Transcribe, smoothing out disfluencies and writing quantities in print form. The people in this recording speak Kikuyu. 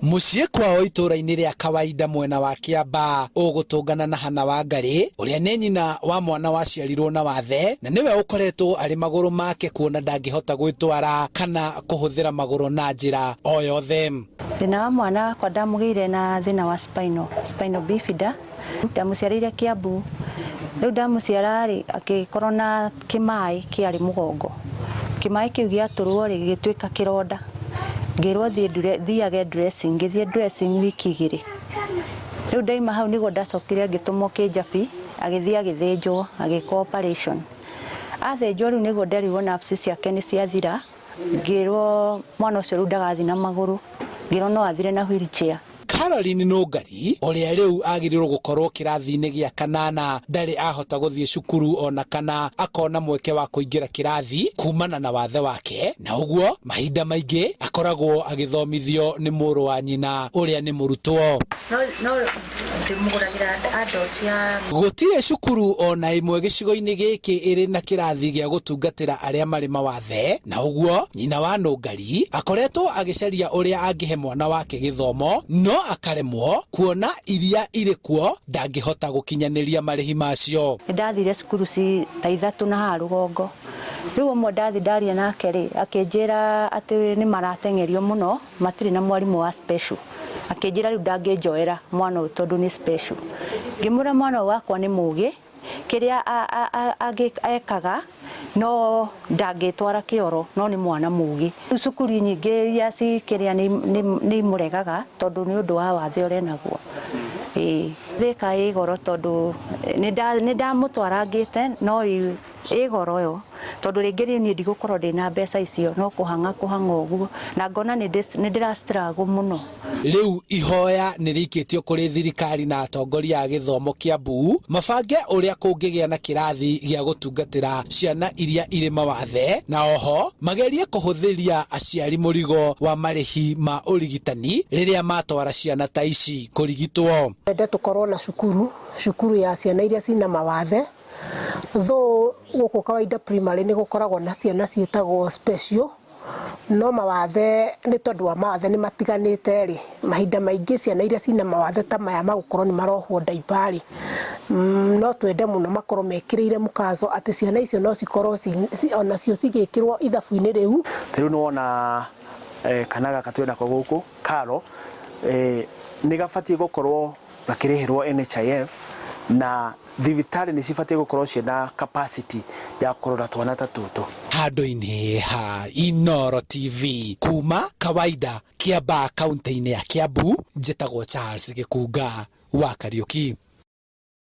Mũciĩ kwao itũũra-inĩ rĩa Kawaida mwena wa Kĩambaa ũgũtũngana na Hannah Wangarĩ ũrĩa nĩ nyina wa mwana waciarirwo na wathe na nĩwe ũkoretwo arĩ magũrũ make kuona ndangĩhota gwĩtwara kana kũhũthĩra magũrũ na njĩra o yothe. Thĩna wa mwana wakwa ndamũgĩire na thĩna wa spinal, spinal bifida, ndamũciarĩire Kiambu, rĩu ndamũciara rĩ akĩkorwo na kĩmaĩ kĩarĩ mũgongo, kĩmaĩ kĩu gĩatũrwo rĩ gĩgĩtuĩka kĩronda, ngĩrwo thiĩ thiage dressing, ngĩthiĩ dressing wiki igĩrĩ, rĩu ndaima hau nĩguo ndacokire ngĩtũmwo Kĩnjabi, agĩthiĩ agĩthĩnjwo, agĩkwo operation, athĩnjwo rĩu nĩguo nderirwo nerves ciake nĩ ciathira, ngĩrwo mwana ũcio rĩu ndagathiĩ na magũrũ, ngĩrwo no athire na wheelchair. Caroline Nũngari ũrĩa rĩu agĩrĩirwo gũkorwo kĩrathi-inĩ gĩa kanana ndarĩ ahota gũthiĩ cukuru ona kana akona mweke wa kũingĩra kĩrathi kumana na wathe wake na ũguo mahinda maingĩ akoragwo agĩthomithio nĩ mũrũ wa nyina ũrĩa nĩ mũrutwo. No no ndĩmũgũragĩra adult ya. Gũtirĩ cukuru ona ĩmwe gĩcigo-inĩ gĩkĩ ĩrĩ na kĩrathi gĩa gũtungatĩra arĩa marĩ mawathe na ũguo nyina wa Nũngari akoretwo agĩcaria ũrĩa angĩhe mwana wake gĩthomo no akaremwo kuona iria irĩ kuo ndangĩhota gũkinyanĩria marĩhi macio. Nĩ ndathire cukuru ci ta ithatũ na haha rũgongo, rĩu ũmwe ndathi ndaria nake rĩ, akĩnjĩra atĩ nĩ marateng'erio mũno matirĩ na mwarimũ wa special, akĩnjĩra rĩu ndangĩnjoera mwana ũyũ tondũ nĩ special. Ngĩmwĩra mwana ũyũ wakwa nĩ mũgĩ, kĩrĩa ekaga no ndangĩtwara kĩoro no nĩ mwana mũgĩ. Rĩu cukuru nyingĩ iria ci kĩrĩa nĩ imũregaga tondũ nĩ ũndũ wa wathe ũrĩa enaguo. Ĩĩ Thika ĩ goro tondũ nĩ ndamũtwarangĩte no ĩ goro yo tondũ rĩngĩ niĩ ndigũkorwo ndĩna mbeca icio no kũhang'a kũhang'a ũguo na ngona nĩ ndĩra struggle mũno. Rĩu ihoya nĩ rĩikĩtio kũrĩ thirikari na atongoria a gĩthomo Kiambu mabange ũrĩa kũngĩgĩa na kĩrathi gĩa gũtungatĩra ciana iria irĩ mawathe na oho magerie kũhũthĩria aciari mũrigo wa marĩhi ma ũrigitani rĩrĩa matwara ciana ta ici kũrigitwo. Twende tũkorwo na cukuru, cukuru ya ciana iria cina mawathe, though gũkũ Kawaida Primary nĩ gũkoragwo na ciana ciĩtagwo special, no mawathe nĩ tondũ wa mawathe nĩ matiganĩte rĩ, mahinda maingĩ ciana iria cina mawathe ta maya ma gũkorwo nĩ marohwo ndaipa rĩ, no twende mũno makorwo mekĩrĩire mũkazo atĩ ciana icio no cikorwo onacio cigĩkĩrwo ithabu-inĩ rĩu. Ta rĩu nĩ wona kana gaka twĩ nako gũkũ, Karo, nĩ gabatiĩ gũkorwo gakĩrĩhĩrwo NHIF na Thibitarĩ nĩ cibatiĩ gũkorwo ciĩna capacity ya kũrora twana ta tũtũ. Handũ-inĩ ha Inooro TV kuma Kawaida, Kiambaa kauntĩ-inĩ ya Kiambu, njĩtagwo Charles Gĩkunga wa Kariũki.